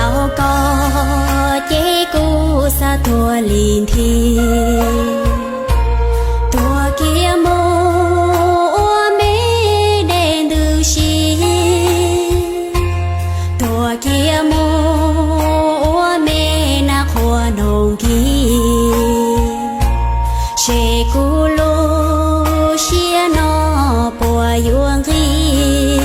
Tau koj ces kuv xav tuag li nthi, tuag kiag mus ua me dej ntws si, tuag kiag mus ua me nas qhua noog kis, ces kuv lub siab no puas yuav nqig.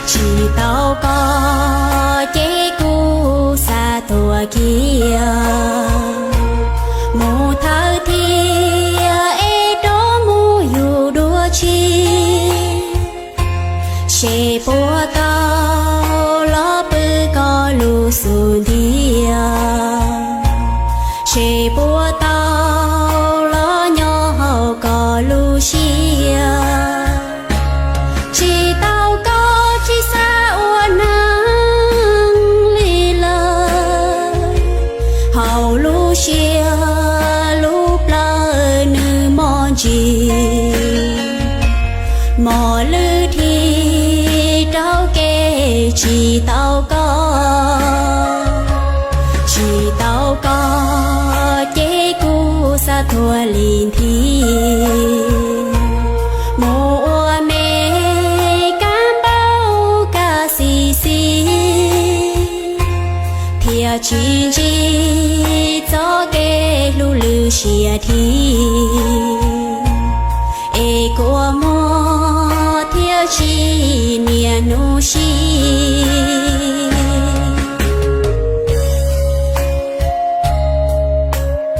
Tsis tau koj ces kuv xav tuag kiag, mus thawj thiab es rov mus yug dua tsib. Ces puas tau los pw koj lub xub ntiag, ces puas tau los nyob hauv koj lub siab. Tsis tau koj tsis xav ua neeg li lawm, hauv lub siab lub plawv nws mos ntsis, mos lwj dhi rau kev tsis tau koj. Tsis tau koj ces kuv xav tuag li nthi, mus ua me kab npauj kaj xis xis, thiaj tsis ntsib txoj kev hlub lwj siab dhi, es kua muag thiaj tsis niaj hnub sib.